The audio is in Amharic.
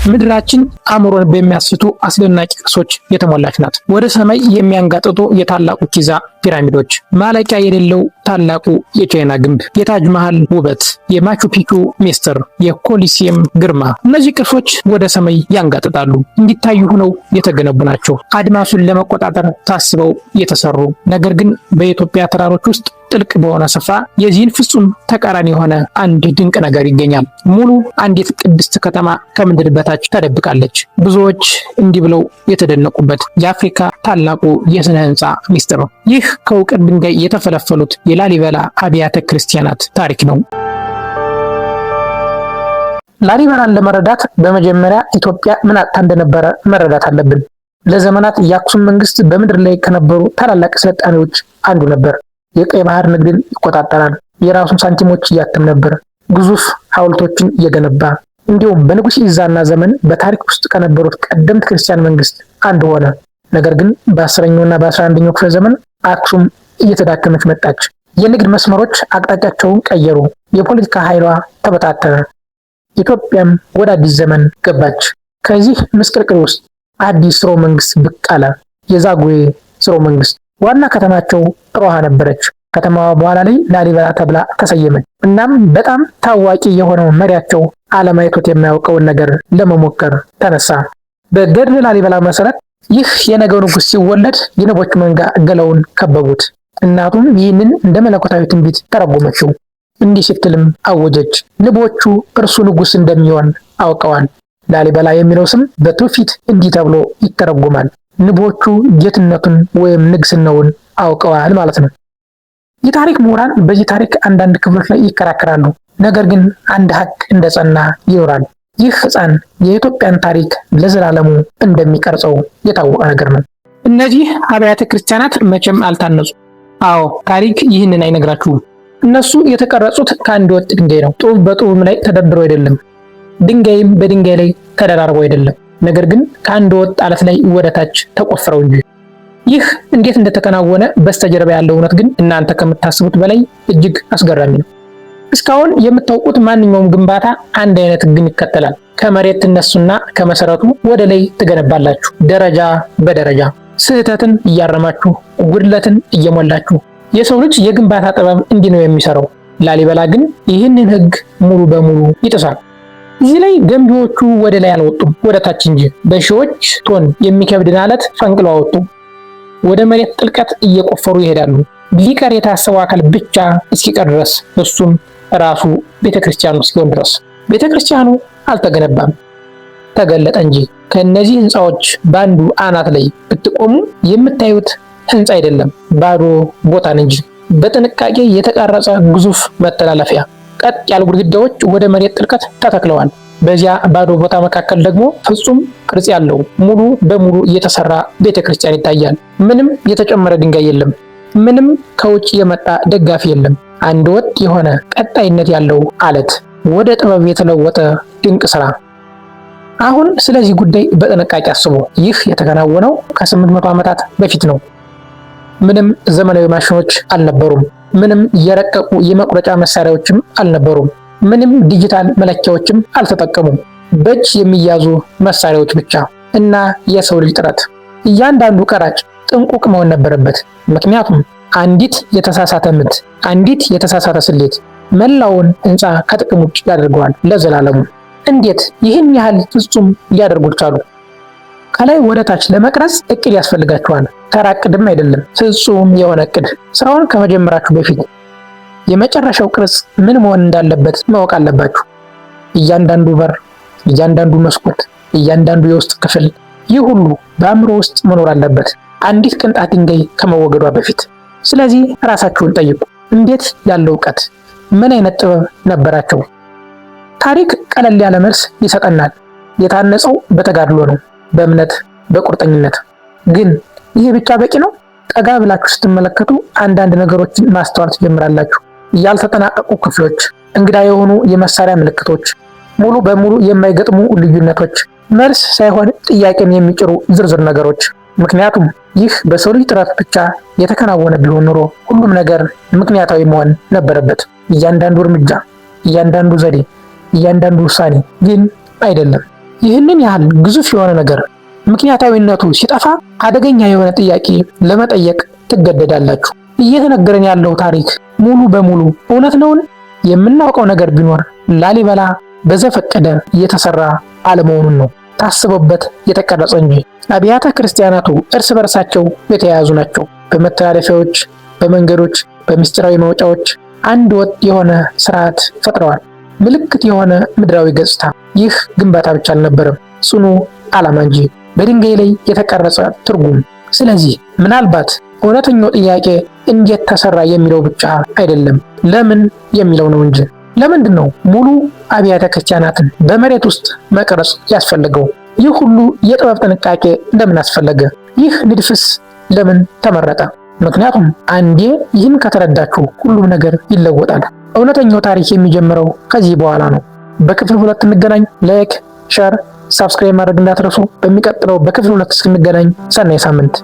ምድራችን አእምሮን በሚያስቱ አስደናቂ ቅርሶች የተሞላች ናት። ወደ ሰማይ የሚያንጋጥጡ የታላቁ ጊዛ ፒራሚዶች፣ ማለቂያ የሌለው ታላቁ የቻይና ግንብ፣ የታጅ መሃል ውበት፣ የማቹ ፒቹ ሚስጥር፣ የኮሊሲየም ግርማ። እነዚህ ቅርሶች ወደ ሰማይ ያንጋጥጣሉ። እንዲታዩ ሆነው የተገነቡ ናቸው። አድማሱን ለመቆጣጠር ታስበው የተሰሩ፣ ነገር ግን በኢትዮጵያ ተራሮች ውስጥ ጥልቅ በሆነ ስፍራ የዚህን ፍጹም ተቃራኒ የሆነ አንድ ድንቅ ነገር ይገኛል። ሙሉ አንዲት ቅድስት ከተማ ከምድር በታች ተደብቃለች። ብዙዎች እንዲህ ብለው የተደነቁበት የአፍሪካ ታላቁ የስነ ህንፃ ሚስጥር ነው። ይህ ከውቅር ድንጋይ የተፈለፈሉት የላሊበላ አብያተ ክርስቲያናት ታሪክ ነው። ላሊበላን ለመረዳት በመጀመሪያ ኢትዮጵያ ምን አጥታ እንደነበረ መረዳት አለብን። ለዘመናት የአክሱም መንግስት በምድር ላይ ከነበሩ ታላላቅ ስልጣኔዎች አንዱ ነበር። የቀይ ባህር ንግድን ይቆጣጠራል። የራሱን ሳንቲሞች እያትም ነበር። ግዙፍ ሐውልቶችን እየገነባ፣ እንዲሁም በንጉሥ ኢዛና ዘመን በታሪክ ውስጥ ከነበሩት ቀደምት ክርስቲያን መንግስት አንዱ ሆነ። ነገር ግን በ10ኛውና በ11ኛው ክፍለ ዘመን አክሱም እየተዳከመች መጣች። የንግድ መስመሮች አቅጣጫቸውን ቀየሩ። የፖለቲካ ኃይሏ ተበታተነ። ኢትዮጵያም ወደ አዲስ ዘመን ገባች። ከዚህ ምስቅልቅል ውስጥ አዲስ ስርወ መንግስት ብቅ አለ። የዛጉዌ ስርወ መንግስት። ዋና ከተማቸው ሮሃ ነበረች። ከተማዋ በኋላ ላይ ላሊበላ ተብላ ተሰየመች። እናም በጣም ታዋቂ የሆነው መሪያቸው ዓለም አይቶት የማያውቀውን ነገር ለመሞከር ተነሳ። በገድለ ላሊበላ መሰረት ይህ የነገው ንጉስ ሲወለድ የንቦች መንጋ ገላውን ከበቡት። እናቱም ይህንን እንደ መለኮታዊ ትንቢት ተረጎመችው። እንዲህ ስትልም አወጀች፣ ንቦቹ እርሱ ንጉስ እንደሚሆን አውቀዋል። ላሊበላ የሚለው ስም በትውፊት እንዲህ ተብሎ ይተረጎማል። ንቦቹ ጌትነቱን ወይም ንግስናውን አውቀዋል ማለት ነው። የታሪክ ምሁራን በዚህ ታሪክ አንዳንድ ክፍሎች ላይ ይከራከራሉ። ነገር ግን አንድ ሀቅ እንደጸና ይኖራል። ይህ ሕፃን የኢትዮጵያን ታሪክ ለዘላለሙ እንደሚቀርጸው የታወቀ ነገር ነው። እነዚህ አብያተ ክርስቲያናት መቼም አልታነጹ። አዎ፣ ታሪክ ይህንን አይነግራችሁም። እነሱ የተቀረጹት ከአንድ ወጥ ድንጋይ ነው። ጡብ በጡብም ላይ ተደርድሮ አይደለም፣ ድንጋይም በድንጋይ ላይ ተደራርቦ አይደለም። ነገር ግን ከአንድ ወጥ አለት ላይ ወደታች ተቆፍረው እንጂ። ይህ እንዴት እንደተከናወነ በስተጀርባ ያለው እውነት ግን እናንተ ከምታስቡት በላይ እጅግ አስገራሚ ነው። እስካሁን የምታውቁት ማንኛውም ግንባታ አንድ አይነት ህግን ይከተላል። ከመሬት ትነሱና ከመሰረቱ ወደ ላይ ትገነባላችሁ፣ ደረጃ በደረጃ ስህተትን እያረማችሁ፣ ጉድለትን እየሞላችሁ። የሰው ልጅ የግንባታ ጥበብ እንዲህ ነው የሚሰራው። ላሊበላ ግን ይህንን ህግ ሙሉ በሙሉ ይጥሳል። እዚህ ላይ ገንቢዎቹ ወደ ላይ አልወጡም፣ ወደ ታች እንጂ። በሺዎች ቶን የሚከብድን አለት ፈንቅለው አወጡ። ወደ መሬት ጥልቀት እየቆፈሩ ይሄዳሉ፣ ሊቀር የታሰበው አካል ብቻ እስኪቀር ድረስ፣ እሱም ራሱ ቤተክርስቲያኑ እስኪሆን ድረስ። ቤተክርስቲያኑ አልተገነባም፣ ተገለጠ እንጂ። ከእነዚህ ህንፃዎች በአንዱ አናት ላይ ብትቆሙ የምታዩት ህንፃ አይደለም፣ ባዶ ቦታን እንጂ። በጥንቃቄ የተቀረጸ ግዙፍ መተላለፊያ፣ ቀጥ ያሉ ግድግዳዎች ወደ መሬት ጥልቀት ተተክለዋል። በዚያ ባዶ ቦታ መካከል ደግሞ ፍጹም ቅርጽ ያለው ሙሉ በሙሉ የተሰራ ቤተክርስቲያን ይታያል። ምንም የተጨመረ ድንጋይ የለም። ምንም ከውጭ የመጣ ደጋፊ የለም። አንድ ወጥ የሆነ ቀጣይነት ያለው አለት፣ ወደ ጥበብ የተለወጠ ድንቅ ስራ። አሁን ስለዚህ ጉዳይ በጥንቃቄ አስቡ። ይህ የተከናወነው ከ800 ዓመታት በፊት ነው። ምንም ዘመናዊ ማሽኖች አልነበሩም። ምንም የረቀቁ የመቁረጫ መሳሪያዎችም አልነበሩም። ምንም ዲጂታል መለኪያዎችም አልተጠቀሙም። በእጅ የሚያዙ መሳሪያዎች ብቻ እና የሰው ልጅ ጥረት። እያንዳንዱ ቀራጭ ጥንቁቅ መሆን ነበረበት። ምክንያቱም አንዲት የተሳሳተ ምት፣ አንዲት የተሳሳተ ስሌት መላውን ህንፃ ከጥቅም ውጭ ያደርገዋል ለዘላለሙ። እንዴት ይህን ያህል ፍጹም ሊያደርጉ ቻሉ? ከላይ ወደ ታች ለመቅረጽ እቅድ ያስፈልጋችኋል። ተራ እቅድም አይደለም፣ ፍጹም የሆነ እቅድ። ስራውን ከመጀመራችሁ በፊት የመጨረሻው ቅርጽ ምን መሆን እንዳለበት ማወቅ አለባችሁ። እያንዳንዱ በር፣ እያንዳንዱ መስኮት፣ እያንዳንዱ የውስጥ ክፍል፣ ይህ ሁሉ በአእምሮ ውስጥ መኖር አለበት አንዲት ቅንጣት ድንጋይ ከመወገዷ በፊት። ስለዚህ ራሳችሁን ጠይቁ። እንዴት ያለው እውቀት፣ ምን አይነት ጥበብ ነበራቸው? ታሪክ ቀለል ያለ መልስ ይሰጠናል። የታነጸው በተጋድሎ ነው፣ በእምነት፣ በቁርጠኝነት። ግን ይህ ብቻ በቂ ነው? ጠጋ ብላችሁ ስትመለከቱ አንዳንድ ነገሮችን ማስተዋል ትጀምራላችሁ። ያልተጠናቀቁ ክፍሎች፣ እንግዳ የሆኑ የመሳሪያ ምልክቶች፣ ሙሉ በሙሉ የማይገጥሙ ልዩነቶች፣ መልስ ሳይሆን ጥያቄን የሚጭሩ ዝርዝር ነገሮች። ምክንያቱም ይህ በሰው ልጅ ጥረት ብቻ የተከናወነ ቢሆን ኖሮ ሁሉም ነገር ምክንያታዊ መሆን ነበረበት። እያንዳንዱ እርምጃ፣ እያንዳንዱ ዘዴ፣ እያንዳንዱ ውሳኔ ግን አይደለም። ይህንን ያህል ግዙፍ የሆነ ነገር ምክንያታዊነቱ ሲጠፋ አደገኛ የሆነ ጥያቄ ለመጠየቅ ትገደዳላችሁ። እየተነገረን ያለው ታሪክ ሙሉ በሙሉ እውነት ነውን? የምናውቀው ነገር ቢኖር ላሊበላ በዘፈቀደ የተሰራ አለመሆኑን ነው። ታስቦበት የተቀረጸ እንጂ። አብያተ ክርስቲያናቱ እርስ በርሳቸው የተያያዙ ናቸው። በመተላለፊያዎች፣ በመንገዶች፣ በምስጢራዊ መውጫዎች አንድ ወጥ የሆነ ስርዓት ፈጥረዋል። ምልክት የሆነ ምድራዊ ገጽታ። ይህ ግንባታ ብቻ አልነበረም፣ ጽኑ ዓላማ እንጂ፣ በድንጋይ ላይ የተቀረጸ ትርጉም። ስለዚህ ምናልባት እውነተኛው ጥያቄ እንዴት ተሰራ የሚለው ብቻ አይደለም፣ ለምን የሚለው ነው እንጂ። ለምንድን ነው ሙሉ አብያተ ክርስቲያናትን በመሬት ውስጥ መቅረጽ ያስፈለገው? ይህ ሁሉ የጥበብ ጥንቃቄ ለምን አስፈለገ? ይህ ንድፍስ ለምን ተመረጠ? ምክንያቱም አንዴ ይህን ከተረዳችሁ ሁሉም ነገር ይለወጣል። እውነተኛው ታሪክ የሚጀምረው ከዚህ በኋላ ነው። በክፍል 2 እንገናኝ። Like፣ share፣ subscribe ማድረግ እንዳትረሱ። በሚቀጥለው በክፍል 2 እስክንገናኝ ሰናይ ሳምንት።